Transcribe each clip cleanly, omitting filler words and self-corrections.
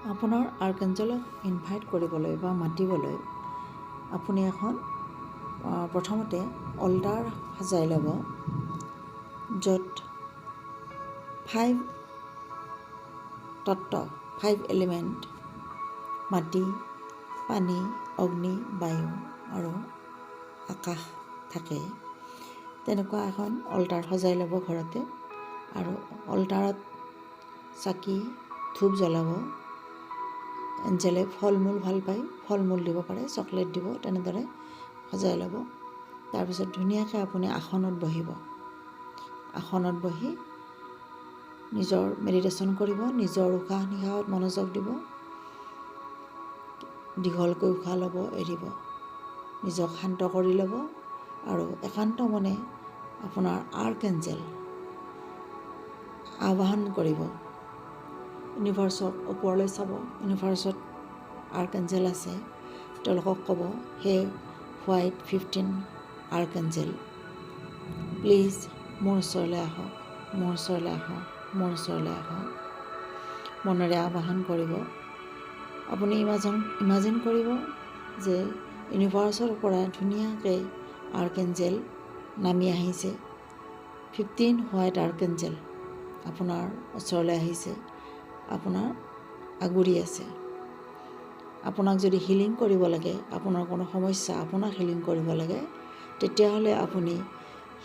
আপোনাৰ আৰ্কেঞ্জেলক ইনভাইট কৰিবলৈ বা মাতিবলৈ আপুনি এখন প্ৰথমতে অল্টাৰ সজাই ল'ব, য'ত ফাইভ তত্ত্ব, ফাইভ এলিমেণ্ট, মাটি, পানী, অগ্নি, বায়ু আৰু আকাশ থাকে। তেনেকুৱা এখন অল্টাৰ সজাই ল'ব ঘৰতে আৰু অল্টাৰত চাকি ধূপ জ্বলাব। এঞ্জেলে ফল মূল ভাল পায়, ফল মূল দিব পাৰে, চকলেট দিব, তেনেদৰে সজাই ল'ব। তাৰপিছত ধুনীয়াকৈ আপুনি আসনত বহিব। আসনত বহি নিজৰ মেডিটেশ্যন কৰিব, নিজৰ উশাহ নিশাহত মনোযোগ দিব। দীঘলকৈ উশাহ ল'ব, এৰিব, নিজক শান্ত কৰি ল'ব আৰু একান্ত মনে আপোনাৰ আৰ্ক এঞ্জেল আহ্বান কৰিব। ইউনিভাৰ্চক ওপৰলৈ চাব, ইউনিভাৰ্চত আৰ্ক এঞ্জেল আছে, তেওঁলোকক ক'ব, "হে হোৱাইট 15 আৰ্ক এঞ্জেল, প্লিজ মোৰ ওচৰলৈ আহক, মোৰ ওচৰলৈ আহক, মোৰ ওচৰলৈ আহক।" মনেৰে আহ্বান কৰিব। আপুনি ইমাজিন কৰিব যে ইউনিভাৰ্চৰ পৰা ধুনীয়াকৈ আৰ্ক এঞ্জেল নামি আহিছে, 15 হোৱাইট আৰ্ক এঞ্জেল আপোনাৰ ওচৰলৈ আহিছে, আপোনাৰ আগুৰি আছে। আপোনাক যদি হিলিং কৰিব লাগে, আপোনাৰ কোনো সমস্যা, আপোনাক হিলিং কৰিব লাগে, তেতিয়াহ'লে আপুনি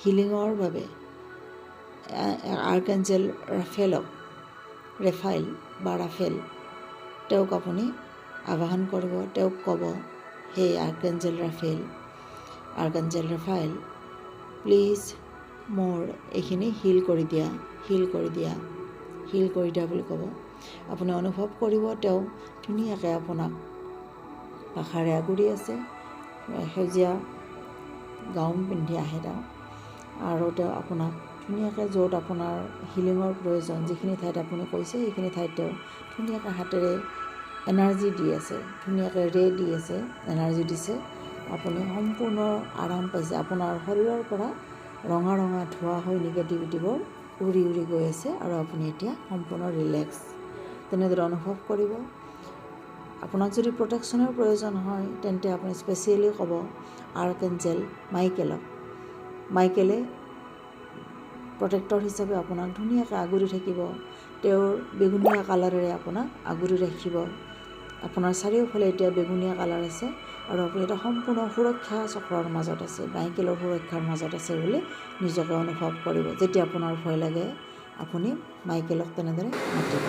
হিলিঙৰ বাবে আৰ্ক এঞ্জেল ৰাফেলক, ৰেফাইল বা ৰাফেল, তেওঁক আপুনি আহ্বান কৰিব। তেওঁক ক'ব, "হে archangel Raphael, archangel Raphael, please মোৰ এইখিনি হিল কৰি দিয়া, হিল কৰি দিয়া, হিল কৰি দিয়া" বুলি ক'ব। আপুনি অনুভৱ কৰিব তেওঁ ধুনীয়াকৈ আপোনাক পাখাৰে আগুৰি আছে। সেউজীয়া গাউন পিন্ধি আহে তেওঁ আৰু তেওঁ আপোনাক ধুনীয়াকৈ য'ত আপোনাৰ হিলিঙৰ প্ৰয়োজন, যিখিনি ঠাইত আপুনি কৈছে, সেইখিনি ঠাইত তেওঁ ধুনীয়াকৈ হাতেৰে এনাৰ্জি দি আছে, ধুনীয়াকৈ ৰে দি আছে, এনাৰ্জি দিছে। আপুনি সম্পূৰ্ণ আৰাম পাইছে। আপোনাৰ শৰীৰৰ পৰা ৰঙা ৰঙা ধোঁৱা হৈ নিগেটিভিটিবোৰ উৰি উৰি গৈ আছে আৰু আপুনি এতিয়া সম্পূৰ্ণ ৰিলেক্স, তেনেদৰে অনুভৱ কৰিব। আপোনাক যদি প্ৰটেকশ্যনৰ প্ৰয়োজন হয়, তেন্তে আপুনি স্পেচিয়েলি ক'ব আৰ্ক এঞ্জেল মাইকেলক। মাইকেলে প্ৰটেক্টৰ হিচাপে আপোনাক ধুনীয়াকৈ আগুৰি থাকিব। তেওঁৰ বেঙুনীয়া কালাৰেৰে আপোনাক আগুৰি ৰাখিব। আপোনাৰ চাৰিওফালে এতিয়া বেঙুনীয়া কালাৰ আছে আৰু আপুনি এটা সম্পূৰ্ণ সুৰক্ষা চক্ৰৰ মাজত আছে, মাইকেলৰ সুৰক্ষাৰ মাজত আছে বুলি নিজকে অনুভৱ কৰিব। যেতিয়া আপোনাৰ ভয় লাগে, আপুনি মাইকেলক তেনেদৰে মাতিব।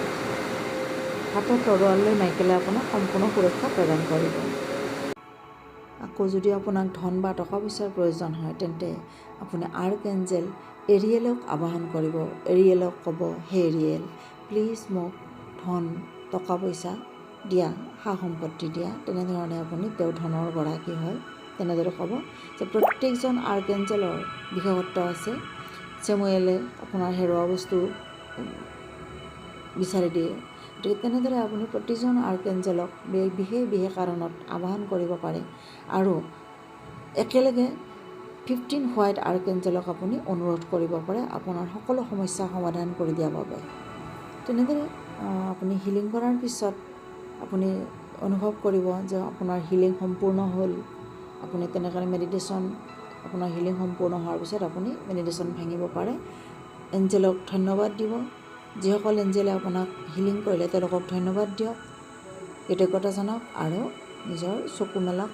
হাতত তৰোৱাল লৈ মাইকেলে আপোনাক সম্পূৰ্ণ সুৰক্ষা প্ৰদান কৰিব। আকৌ যদি আপোনাক ধন বা টকা পইচাৰ প্ৰয়োজন হয়, তেন্তে আপুনি আৰ্ক এঞ্জেল এৰিয়েলক আবাহন কৰিব। এৰিয়েলক ক'ব, "হে এৰিয়েল, প্লিজ মোক ধন, টকা পইচা দিয়া, সা সম্পত্তি দিয়া।" তেনেধৰণে আপুনি, তেওঁ ধনৰ গৰাকী হয়, তেনেদৰে ক'ব যে প্ৰত্যেকজন আৰ্ক এঞ্জেলৰ বিশেষত্ব আছে। চেমুৱেলে আপোনাৰ হেৰুৱা বস্তু বিচাৰি দিয়ে। গতিকে তেনেদৰে আপুনি প্ৰতিজন আৰ্ক এঞ্জেলক বিশেষ বিশেষ কাৰণত আবাহন কৰিব পাৰে আৰু একেলগে 15 হোৱাইট আৰ্ক এঞ্জেলক আপুনি অনুৰোধ কৰিব পাৰে আপোনাৰ সকলো সমস্যা সমাধান কৰি দিয়াৰ বাবে। তেনেদৰে আপুনি হিলিং কৰাৰ পিছত আপুনি অনুভৱ কৰিব যে আপোনাৰ হিলিং সম্পূৰ্ণ হ'ল। আপুনি তেনেকৈ মেডিটেশ্যন, আপোনাৰ হিলিং সম্পূৰ্ণ হোৱাৰ পিছত আপুনি মেডিটেশ্যন ভাঙিব পাৰে। এঞ্জেলক ধন্যবাদ দিব। যিসকল এঞ্জেলে আপোনাক হিলিং কৰিলে, তেওঁলোকক ধন্যবাদ দিয়ক, কৃতজ্ঞতা জনাওক আৰু নিজৰ চকু মেলক।